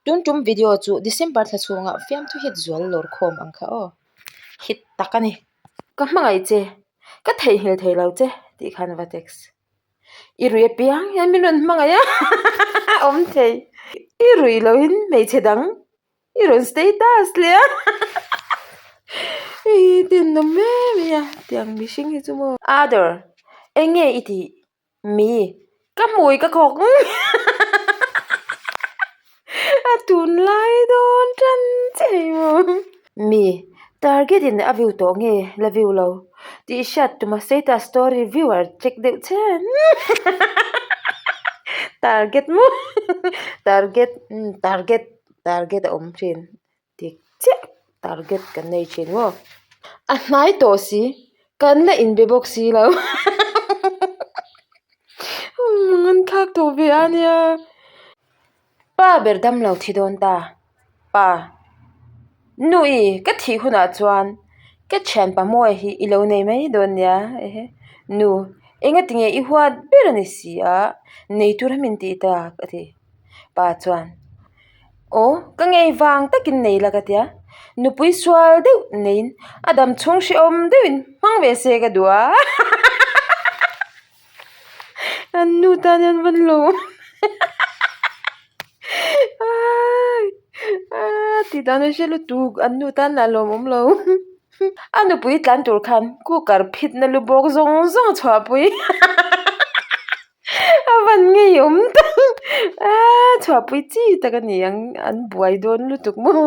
Tun tum video chu December thla chhunga fiamthu hit zual lawr khawm ang kha aw. Hit tak a ni. Ka hmangaih che, ka theihnghilh thei lo che tih khan va text. I rui apiang hian min rawn hmangaih a, awm thei. I rui loin hmeichhe dang i rawn status leh a, hei hi tinawm em mai a tiang mihring hi chu maw. Other, eng nge i tih? Mi, ka hmui ka khawk a tunlai dawn tan che hei maw. Mi, target in a view tawh nge la view lo tih hriat tuma status story viewer check deuh chhen target maw target target target a awm thin dik chiah target kan nei thin maw a hnai tawh si kan la inbe bawk si lo an thlak tawh ve a nia pa ber damlo thi dawn ta pa nui ka thih hunah chuan ka thianpa mawi hi i lo nei mai dawn nia ehe nu engatinge i huat ber a ni si a nei tur a min tih tak a ti pa chuan. Aw, ka ngei vang takin nei la ka tia, nupui sual deuh neiin a dam chhung hrehawm deuhin hmang ve se ka duh a, an nu tan hian van lo tih dan a hre lutuk an nu tan lah lawmawm lo, a nupui tlan tur khan cooker phitna lu bawk zawng zawng a chhuahpui. A van ngeiawm tak aaa chhuahpui chi tak a ni ang an buai dawn lutuk maw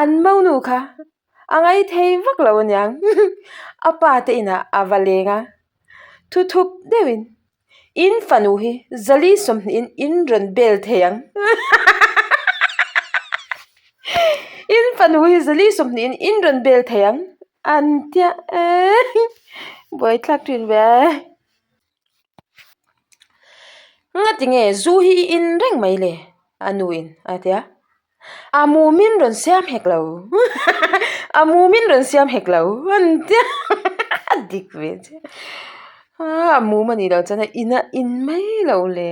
an monu kha a ngaithei vak lo a niang a pa te inah a va leng a thuthup deuhin in fanu hi zali sawmhnihin in rawn bel thei ang in fanu hi zali sawmhnihin in rawn bel thei ang an tia buaithlak thin ve. Ngati nge zu hi i in reng mai le? A nu in a ti a. A mumin rawn siam hek lo. A mumin rawn siam hek lo an ti a. A dik ve che. A mum a nih loh chuan a in a in mai lo le.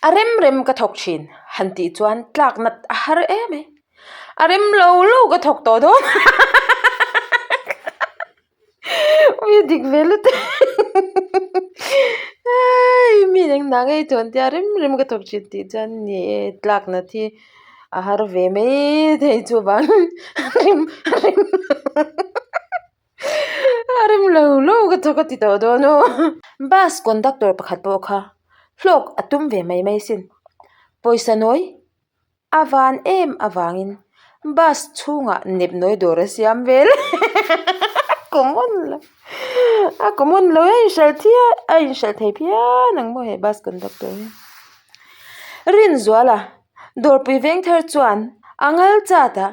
A rem rem ka thawk thin han tih chuan tlak nat a har em e. A rem lo lo ka thawk tawh dawn. Ui dik ve lutuk hei mi eng hnah ngei chuan tia rem rem ka thawk thin tih chuan ni e tlak nat hi a har ve mai thei chu vang rem rem a rem lo lo ka thawk a ti tawh dawn aw bus conductor pakhat pawh kha hlawk a tum ve mai mai sin pawisa nawi. A van em avangin bus chhungah nep nawi dawr a siam vel a common lo a common lo a inhralh thiam a inhralh thei phian ang maw he bus conductor hi Rinzuala dawrpui veng thar chuan a ngal chat a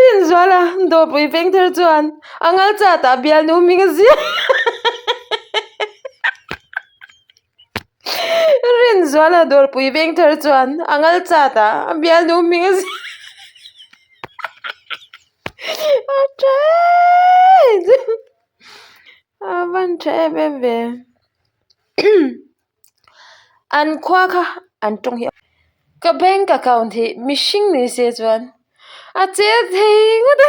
Rinzuala dawrpui veng thar chuan a ngal chat ah bialnu hming a ziak. Rinzuala dawrpui veng thar chuan a ngal chat ah a bialnu hming a ziak a tha a van tha em em ve an khua kha an tawng hi ka bank account hi mihring ni se chuan. A chel thei ngawt a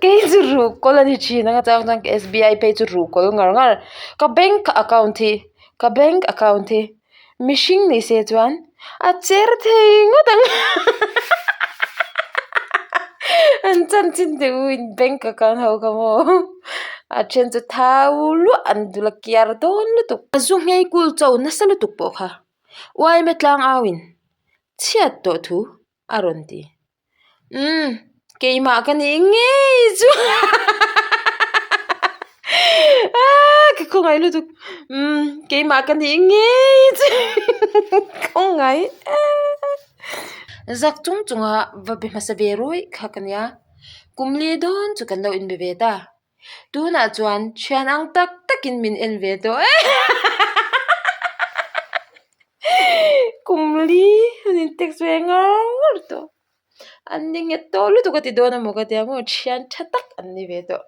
kei chu ruh kawl a ni thin ang a chang chuan s b i phei chu ruh kawl ngar ngar ka bank account hi ka bank account hi mihring ni se chuan a cher thei ngawt ang an chanchin te u in bank account ho kha maw a then chu thau luah an dul a kiar dawn lutuk a zu nghei kul cho nasa lutuk pawh kha. Uaime tlang au in chhiat tawh thu a rawn ti. Umm keimah ka nih ngei chu aaa ka khawngaih lutuk umm keimah ka nih ngei chu khawngaih eee zak chung chunga va be hmasa ve rawih kha ka nia kum li dawn chu kan lo inbe ve ta. Tunah chuan thian ang tak takin min en ve tawh e kum li an in text ve ngar ngar tawh an ni nghet tawh lutuk a ti dawn emaw ka tia maw thian tha tak an ni ve tawh.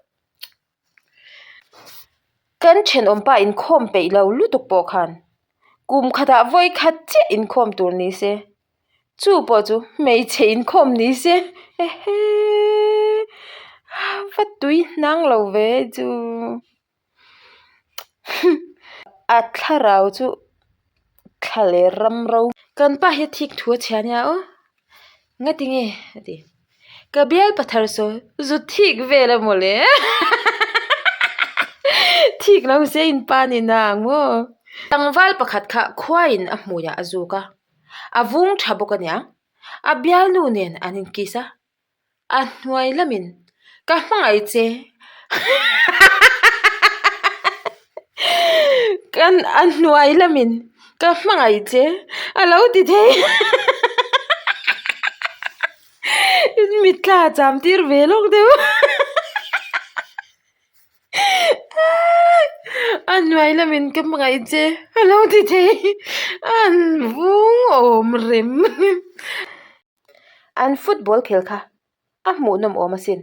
Kan thenawmpa inkhawm peih lo lutuk pawh khan kum khatah vawi khat chiah inkhawm tur ni se, chu pawh chu hmeichhe inkhawm ni se ehe va tui hnang lo ve chu a thlarau chu thla leh ram ro. Kan pa hi thik thu a chhia nia aw ngati nge a ti. Ka bial pathar saw zu thik vel a mawle thik lo se in pa ni na ang maw. Tlangval pakhat kha khuaiin a hmuiah a zuk a, a vung tha bawk a nia, a bialnu nen an inkiss a, a hnuai lamin ka hmangaih che kan a hnuai lamin ka hmangaih che a lo ti thei mitthla cham tir ve lawk deuh a hnuai lamin ka hmangaih che a lo ti thei an vung awm rem. An football khel kha a hmuhnawm awm asin.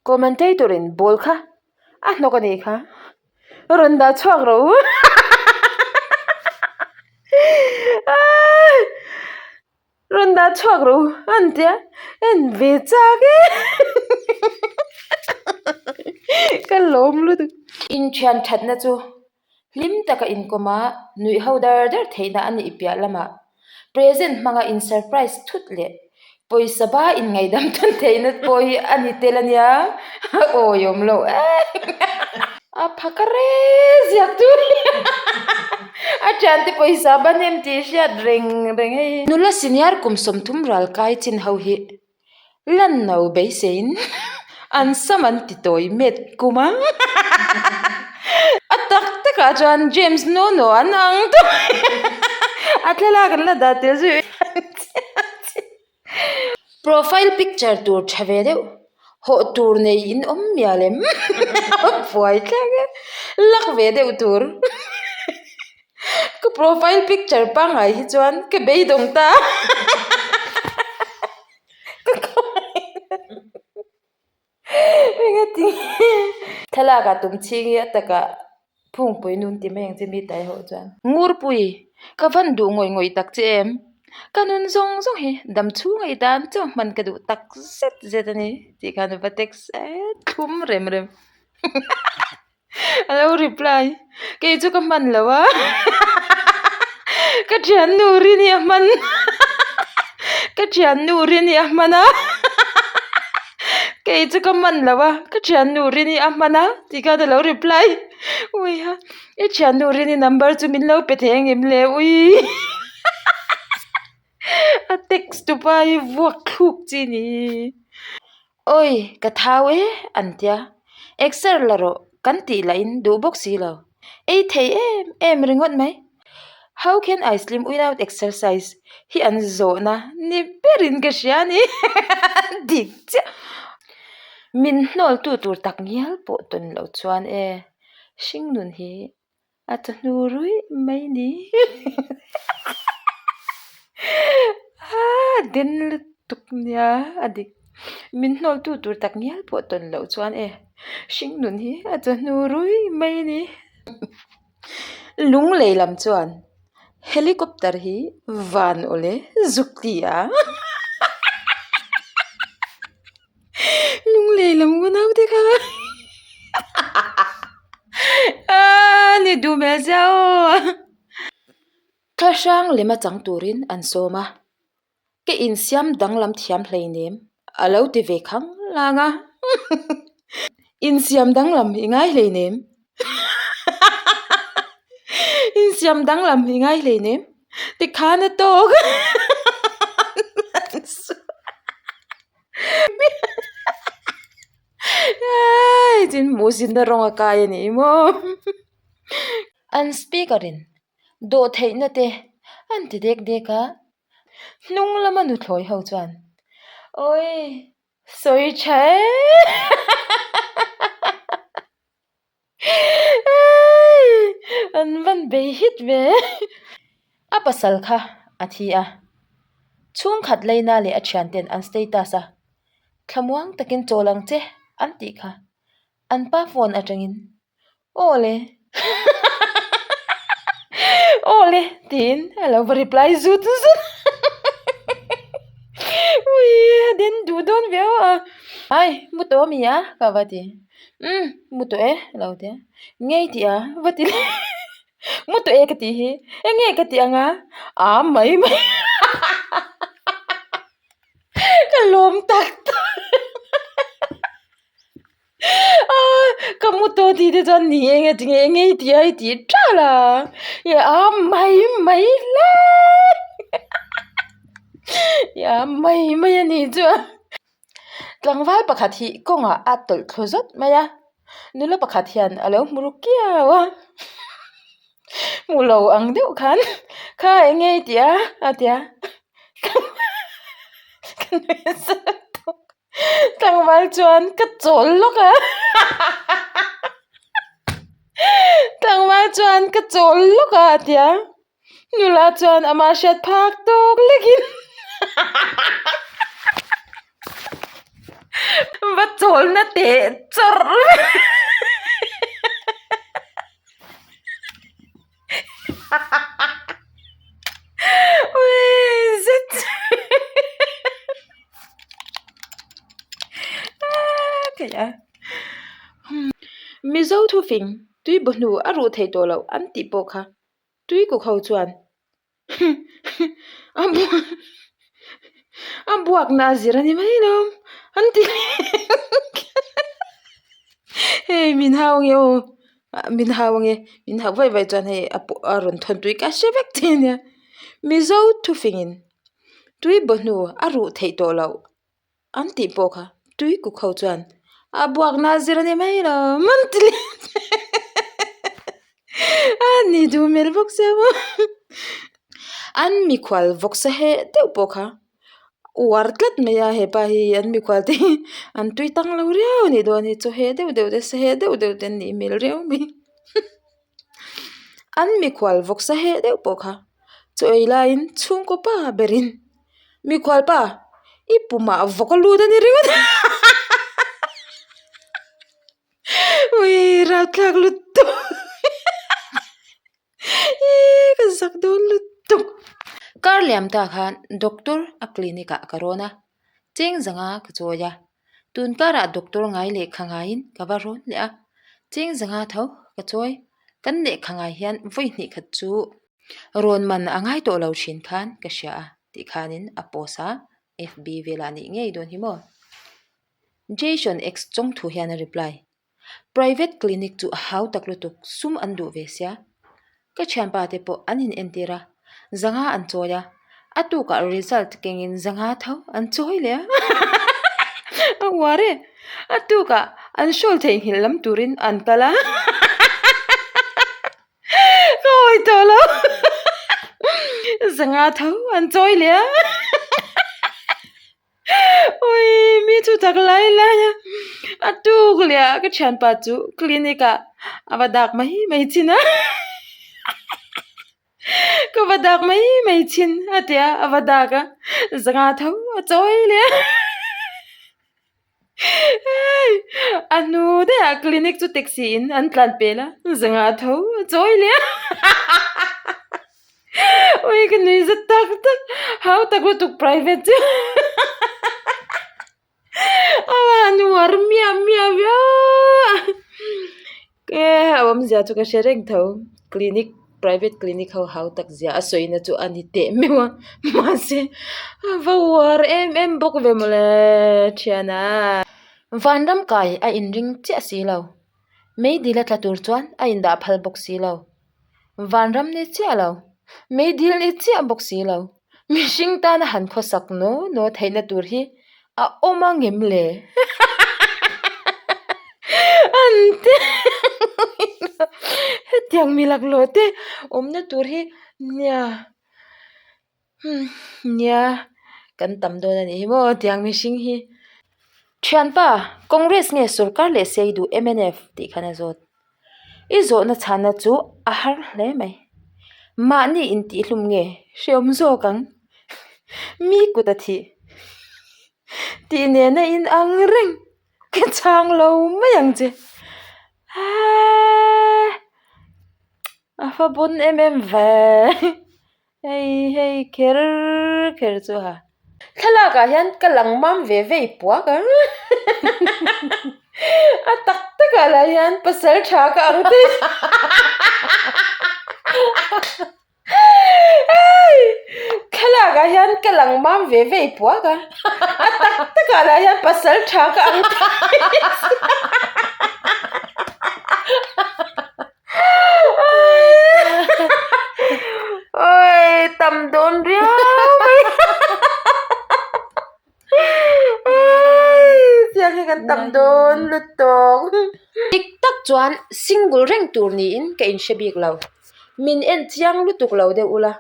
Commentator in ball kha a hnawk a nih kha. Rawn dah chhuak rawh u. Rawn dah chhuak rawh u an tia en ve chak e. Ka lawm lutuk. Inthian thatna chu Hlim taka inkawm a, nuih ho dar dar theihna a nih piah lamah present hmanga in surprise thut leh pawisa ba in ngaihdam tawn theihna pawh hi a ni tel a nia, a awiawm loh em. A phaka re ziak chu a thiante pawisa ban em tih hriat reng reng hei. Nula senior kum 30 ral kai chin ho hi Lan no beiseiin an sam an ti tawi met kum a, a tak takah chuan James Nono an ang tawh a thlalak an la dah tel zui Profile picture tur tha ve deuh hawh tur nei in awm mial em a buai thlak e lak ve deuh tur. Ka profile picture pangngai hi chuan ka beidawng ta ka engati nge thlalak ah tum chhing hi a takah phungpui nun ti mai ang che mi tai ho chuan. Ngurpui ka van duh ngawih ngawih tak che em ka nun zawng zawng hi dam chhunga i tan chauh hman ka duh tak zet zet a ni tih khan a va text thlum rem rem. A lo reply, Kei chu ka hman lo a, ka thiannu rin hi a hman ka thiannu rin hi a hman a, kei chu ka hman lo a, ka thiannu rin hi a hman a tih khan a lo reply, ui ha i thiannu rin hi number chu min lo pe thei ang em le ui a text tupa hi vuak thluk chi ni. Awi, ka thau e, an tia. Exer la rawh, kan tih lahin duh bawk si lo. Ei thei em em ringawt mai. How can I slim without exercise? hi an zawhna ni berin ka hria a ni. Dik chiah. Min hnawltu tur tak ngial pawh tawn loh chuan e, hringnun hi A chawhnu ruih mai ni. Aa den lutuk nia a dik. Min hnawltu tur tak ngial pawh tawn loh chuan e hringnun hi a chawhnu ruih mai ni. Lunglei lam chuan helicopter hi van awle zuk ti a. Lunglei lam unau te kha aaa ni duh hmel sia aw thla hrang lem a chang turin an sawm a ka insiam danglam thiam hleinem a lo ti ve khang lang a insiam danglam i ngai hleinem insiam danglam i ngai hleinem tikhan a tawk. Tin hmuh zinna rawng a kai a ni maw an speaker in dawh theihna te an ti dek dek a hnung lama nuthlawi ho chuan awi sawi tha e. An van bei hit ve. A pasal kha a thi a, chhungkhat leina leh a thianten an status a, thlamuang takin chawl ang che an tih kha an pa phone atangin. Aw le Aw le tiin a lo va reply zut zut Ui a den duh dawn viau a Ai mu tawh ami a ka va ti Umm mu tawh e a lo ti a Ngei tih a va ti leh Mu tawh e ka tih hi eng nge ka tih ang a Aa mai mai Ka lawm tak tak Ka mu tawh tih te chuan ni eng e tinge eng nge i tih a i tih ṭalh a i a mai mai hle i a mai mai a nih chuan tlangval pakhat hi kawngah a tawlh thlu zawt mai a nula pakhat hian a lo hmu ru kiau a hmu lo ang deuh khan kha eng nge i tih a a ti a ka nuih zet tawh. Tlangval chuan ka chawl lawk a Tlangval chuan ka chawl lawk a a ti a nula chuan amah hriat phak tawk lekin va chawlna teh chawrh Mizo thufing tui baw hnu a ruh theih tawh loh an tih pawh kha tui kuk ho chuan a buakna a zir a ni mai lo an ti hei min hau nge aw. Ah min hau ange min hauh vaih vaih chuan hei a pawh a rawn thawn tui ka hre vek thei ania Mizo thufingin tui baw hnu a ruh theih tawh loh an tih pawh kha tui kuk ho chuan a buakna a zir a ni mai lo an ti leh a ni duh hmel bawk sia maw an mikhual vawksa heh deuh pawh kha. Uar tlat mai a hepa hi an mikhual te hi an tui tang lo riau a nih dawn hi chaw heh deuh deuh te sa heh deuh deuh te an nih hmel riau mai an mikhual vawksa heh deuh pawh kha chaw ei laiin chhungkaw pa berin mikhual pa i pumah vawk a lut a ni ringawt ui rapthlak lutuk. Eee ka zak dawn lutuk. Kar liam ta khan doctor a clinic ah ka rawn a, cheng zanga ka chawi a, tun karah doctor ngai lehkha ngaiin ka va rawn leh a, cheng zanga tho ka chawi, kan lehkha ngai hian vawi hnih khat chu rawn man a ngai tawh lo thin khan ka hria a tih khanin a post a, fb velah nih ngei dawn hi maw. Jason X chawngthu hian a reply. Private clinic chu a hau tak lutuk, sum an duh ve sia. Ka thianpa te pawh an in entir a, zanga an chawi a, a tukah result kengin zanga tho an chawi leh a, a uar e, a tukah an hrawl theihnghilh lam turin an kal a, ka awi tawh lo, zanga tho an chawi leh a. Ui mi chu tak lai lai a a tuk leh ah ka thianpa chu clinic ah a va dak mai mai thin a ka va dak mai mai thin a ti a a va dak a zanga tho a chawi leh a a hnu daih ah clinic chu taxi in an tlan pel a zanga tho a chawi leh a. Ui ka nui zet tak tak hau tak lutuk private chu a han uar miah miah viau a e a awmzia chu ka hre reng tho clinic private clinic ho hau tak zia a sawi na chu a ni teh meuh a mahse a va uar em em bawk ve mawle thiana vanram kai a inring chiah si lo meidil a tla tur chuan a indah phal bawk si lo. Vanram ni chiah lo, meidil ni chiah bawk si lo, mihring tana han khawsak naw naw theihna tur hi a awm ang em le? An ti hetiang mi laklawh te awmna tur hi nia Nia, kan tam dawn a nih hi maw tiang mihring hi. Thianpa, Congress nge sorkar leh sei duh mnf tih khan a zawt. I zawhna chhana chu a har hle mai. Mahni intihhlum nge hreawm zawk ang? Mi kut a thih tih nena inang reng ka chhang lo mai ang che. Aaaa. va bon em em ve hei hei kher kher chu ha. Thlalak ah hian ka lang mam ve vei puak ang a tak tak ah lah hian pasal tha ka ang thei Thlalak ah hian ka lang mam ve vei puak a, a tak tak ah lah hian pasal tha ka ang thei Awii tam dawn riau mai Tiang hi kan tam dawn lutuk. Dik tak chuan single reng tur niin ka inhre bik lo. Min en chiang lutuk lo deuh ula.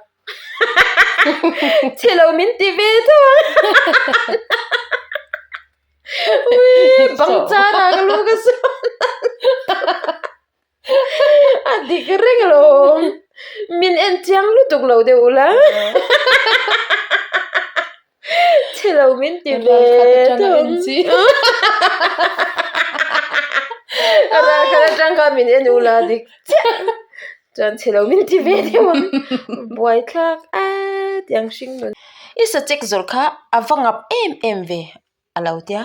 Chhe lo min ti ve tho ang. Ui bang char ah ka lu ka sawn. A dik reng alawm. Min en chiang lutuk lo deuh ula. Chhe lo min ti ve tho ang. A ral khat atang khan min en ula dik chiah. Chuan chhe lo min ti ve deuh ang. Buaithlak a tiang hring nun. I sa check zawrh kha a va ngap em em ve a lo tia.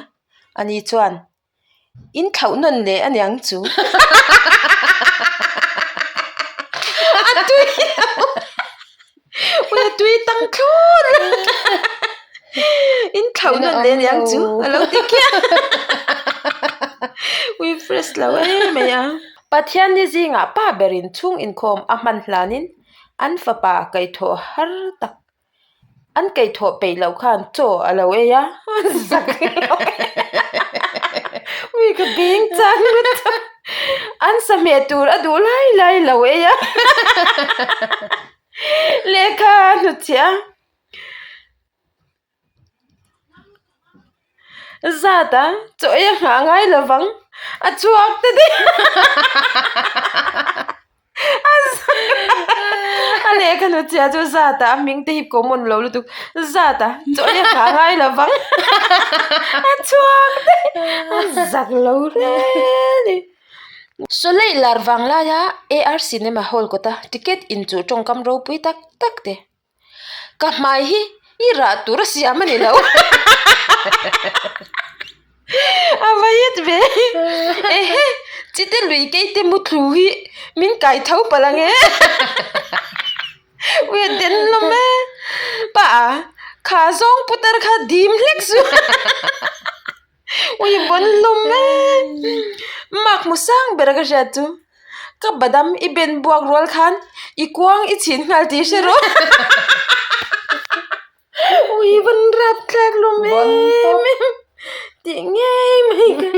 Ani chuan In thlauh nawn leh a niang chu. A tui lo. Ui a tui tang thlawt. In thlauh nawn leh a niang chu a lo ti khiah. Ui fresh lo em mai a. Pathian ni zingah pa berin chhung inkhawm a hman hlanin an fapa kaihthawh har tak An kaihthawh peih loh khan chaw a lo ei a, zak lo ui ka beng chang lutuk an sa hmeh tur a duh lai lai lo ei a lehkha a hnutchhiah a. Zat a, chaw ei a nghah ngai lo vang, a chhuak ta daih a a lehkha hnutchhiah chu zat a, a hming te hi common lo lutuk, zat a, chaw ei a nghah ngai lo vang, a chhuak daih a zak lo hle a ni. Sawlei lar vang laia AR Cinema Hall kawta ticket inchuh tawngkam ropui tak tak te. Ka hmai hi i rah tur a siam a ni lo. A va hit ve. Ehe, chite lui keite muthlu hi min kai tho palh ang e. Ui a den hlawm e. Pa a, kha zawng putar kha dim hlek chu. Ui bawn hlawm e. Mark hmu sang ber a ka hriat chu. Ka badam i ben buak rual khan i kuang i chhin nghal tih hre rawh. Ui vawn rap thlak hlawm em em. Tih ngei mai ka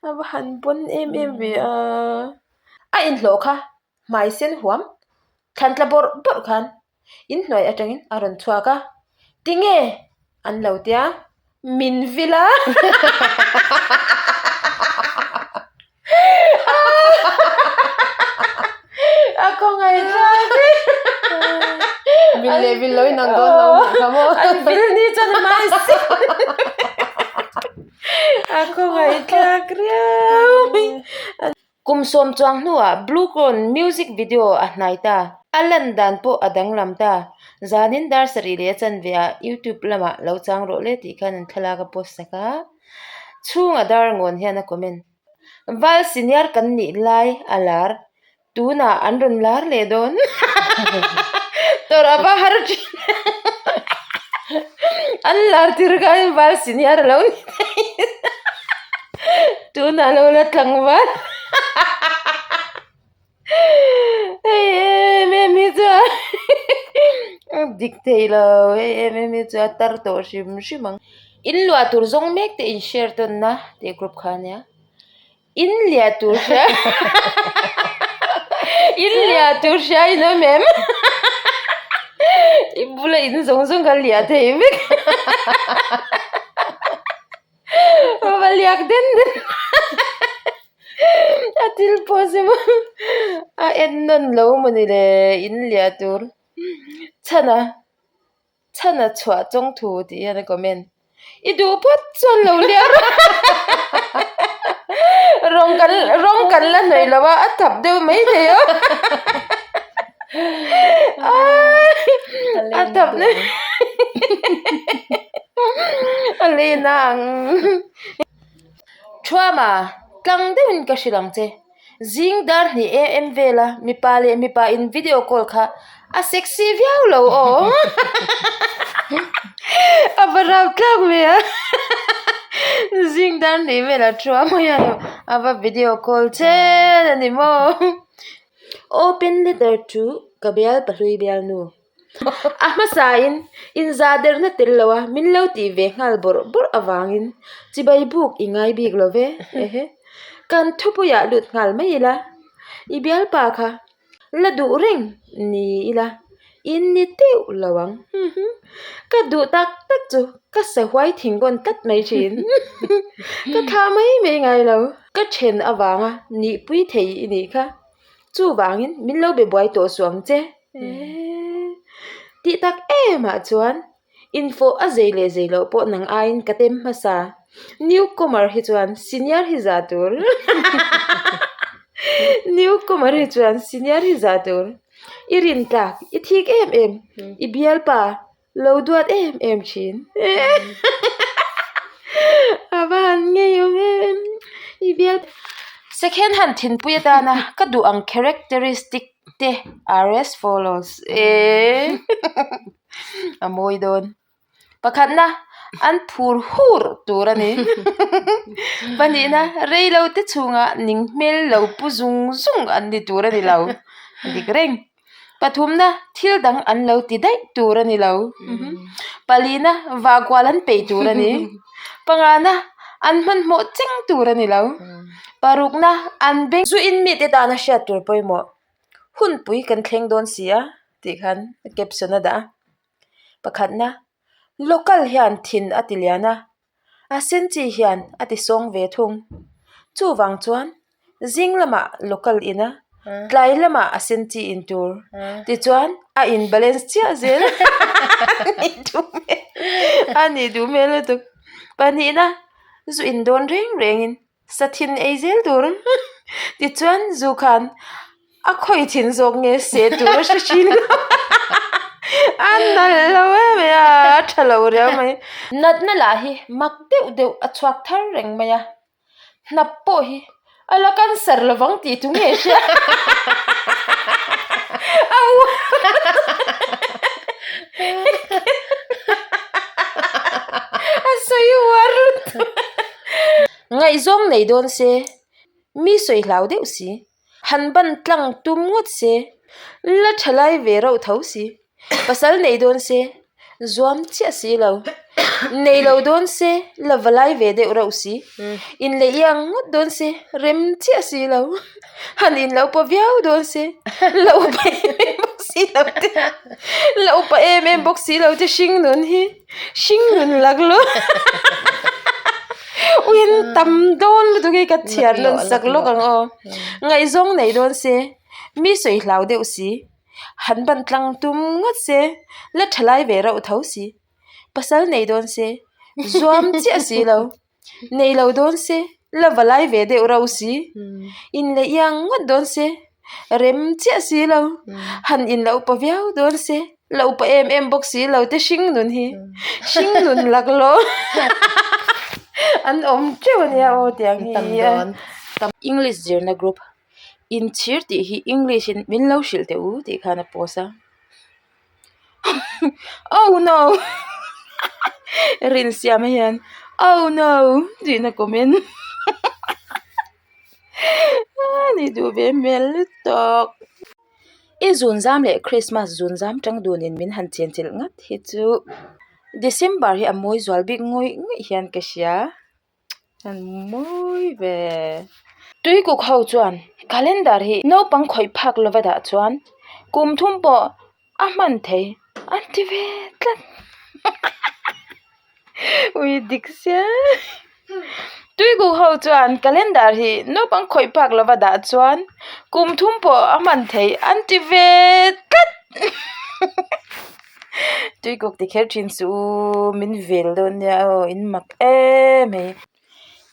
a va han bawn em em ve a. A inhlawh kha hmai sen huam thlan tla bawrh bawrh khan Inhnuai atangin a rawn chhuak a, Tinge? an lo tia, Min vil a! A khawngaih thlak e! Vil leh vil lo inang dawn lo nih kha maw? An vil ni chuan a hmai sin. A khawngaih thlak riau mai. Kum sawm chuang hnuah Blue Corn music video a hnai ta. A lan dan pawh a danglam ta. Zanin dar sarih leh a chanve ah YouTube lamah lo chang rawh le tih khan an thlalak a post sak a. Chhunga dar ngawn hian a comment. Val senior kan nih lai a lar. Tunah an rawn lar leh dawn. Tawrh a va har thin. An lar tir khan val senior a lo ni thei. Tunah lo la tlangval hei em em hi chu a dik thei lo hei em em hi chu a tar tawh hrim hrim ang. In luah tur zawng mek te in share tawnna tih group kha ania. In liah tur hria In liah tur hria in awm em I bula in zawng zawng kha liah thei vek Va liak den den A thil pawh chu a en nawn lo mawni le in liah tur chhan a. Chhan a chhuah chawng thu tih hian a comment. I duh phawt chuan lo liak rawh. Rawng kan rawng kan la hnawih lo a, a thap deuh mai thei a. A thap na a lena ang. Thuama, tlang deuhin ka hrilh ang che. Zing dar hnih am vela mipa leh mipa in video call kha a sexy viau lo aw. A va rau tlak ve a. Zing dar hnih velah Thuama hian a va video call chen a ni maw. Open letter to ka bial pahlui bialnu. A hmasain inzah derna tel lo a min lo tih ve nghal bawrh bawrh avangin chibai buk i ngai bik lo ve ehe. Kan thupuiah lut nghal mai ila, i bialpa kha la duh reng ni ila in ni teuh lo ang. Ka duh tak tak chu ka sahuai thingawn tlat mai thin. Ka thlah mai mai ngai lo. Ka then avanga nihpui thei i nih kha. Chuvangin min lo be buai tawh suh ang che. Tih tak emah chuan infawh a zei leh zei loh pawh nang aiin ka tem hmasa. New comer hi chuan senior hi za tur. New comer hi chuan senior hi za tur. I rin tlak, i thik em em, i bialpa Lo duat em em thin. A va han ngei awm em em. I bial Second hand thinpui atana ka duh ang characteristic te are as follows. Eee a mawi dawn. Pakhatna an phur hur tur a ni. Pahnihna rei lo te chhunga ning hmel lo pu zung zung an ni tur a ni lo. Dik reng. Pathumna, thil dang an lo ti daih tur a ni lo. Palina, vahkual an peih tur a ni. Pangana, an hmanhmawh cheng tur a ni lo. Parukna, an beng zu in mite tana hriat tur pawimawh. Hunpui kan thleng dawn si a tih khan caption a dah a. Pakhatna, local hian thin a ti lian a, A sen chi hian a ti sawng ve thung. Chuvang chuan zing lamah local in a, tlai lamah a sen chi in tur. Tichuan a in balance chiah zel a nih duh hmel lutuk. Pahnihna zu in dawn reng rengin Sa thin ei zel tur tichuan zu khan a khawi thin zawk nge se tur a hre thin lo a nalh lo em mai a a tha lo riau mai. Natna lah hi mak deuh deuh a chhuak thar reng mai a, hnap pawh hi a la cancer lovang tih tu nge hria a uar a sawi uar lutuk. Ngaihzawng nei dawn se, mi sawi hlau deuh si, han ban tlang tum ngawt se, la tha lai ve rauh tho si, pasal nei dawn se, zuam chiah si lo, nei lo dawn se, la va lai ve deuh rauh si, inleh iang ngawt dawn se, rem chiah si lo, han inlo paw viau dawn se, la upa em em bawk si lo te, la upa em em bawk si lo te hringnun hi. Hringnun laklawh uiin tam dawn lutuk hi ka chhiar nawn sak lawk ang aw. Ngaihzawng nei dawn se, mi sawi hlau deuh si, han ban tlang tum ngawt se, la tha lai ve rauh tho si, pasal nei dawn se, zuam chiah si lo. Nei lo dawn se, la va lai ve deuh rauh si, inleh iang ngawt dawn se, rem chiah si lo, han inla upa viau dawn se, la upa em em bawk si lo te hring nun hi, hring nun laklawh an awm teuh a nia aw tiang hi. English zirna group inchhir tih hi English in min lo hrilh teh u tih khan a post a. Oh no Rinsiama hian oh no tiin a comment ni duh ve hmel lutuk. I zunzam leh Christmas zunzam tang dunin min han chenchilh ngat hi chu December hi a mawi zual bik ngawih ngawih hian ka hria. An mawi ve. Tuikuk ho chuan calendar hi naupang khawih phak lova dah chuan kum thum pawh a hman thei an ti ve tlat ui dik sia tuikuk ho chuan calendar hi naupang khawih phak lova dah chuan kum thum pawh a hman thei an ti ve tlat. Tuikuk ti kher thin suh u min vel dawn nia aw in mak em mai.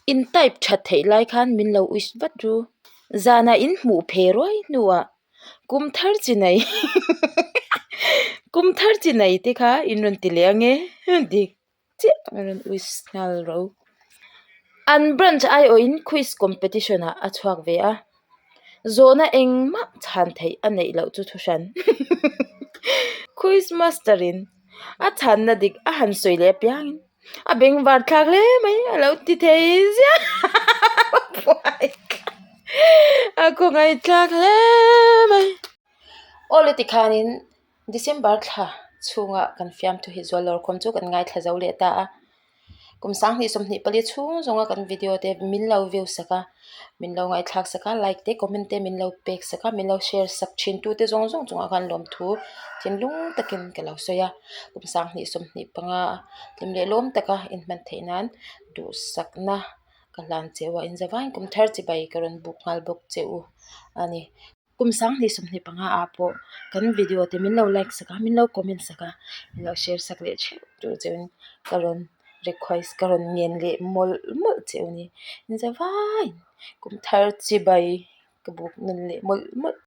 In type that theih lai khan min lo wish vat ru. Zanah in hmuh phe ruai hnuah kum thar chi nei. Kum thar chi nei te kha in rawn ti leh ange dik chiah a rawn wish nghal ro. An branch aiawhin quiz competition ah a chhuak ve a, zawhna engmah chhan theih a neih loh chu thu hran. Quiz master in a chhanna dik a han sawi leh apiangin a bengvar thlak hle mai a lo ti thei ziah a khawngaihthlak hle mai. Aw le tikhanin December thla chhunga kan fiamthu hi zual lawrkhawm chu kan ngaithla zo leh ta a. Kum 2024 chhung zawnga kan video te min lo view sak a, min lo ngaihthlak sak a, like te comment te min lo pek sak a, min lo share sak thin tu te zawng zawng chungah khan lawmthu thinlung takin ka lo sawi a. Kum 2025 hlim leh lawm taka inhman theih nan duhsakna ka hlan che u a, inzavain kum thar chibai ka rawn buk nghal bawk che u a ni. Kum 2025 ah pawh kan video te min lo like sak a, min lo comment sak a, min lo share sak leh theuh tur che in ka rawn request ka rawn ngen leh mawlh mawlh che u ni. Inzavaiin kum thar chibai ka buk nawn leh mawlh mawlh.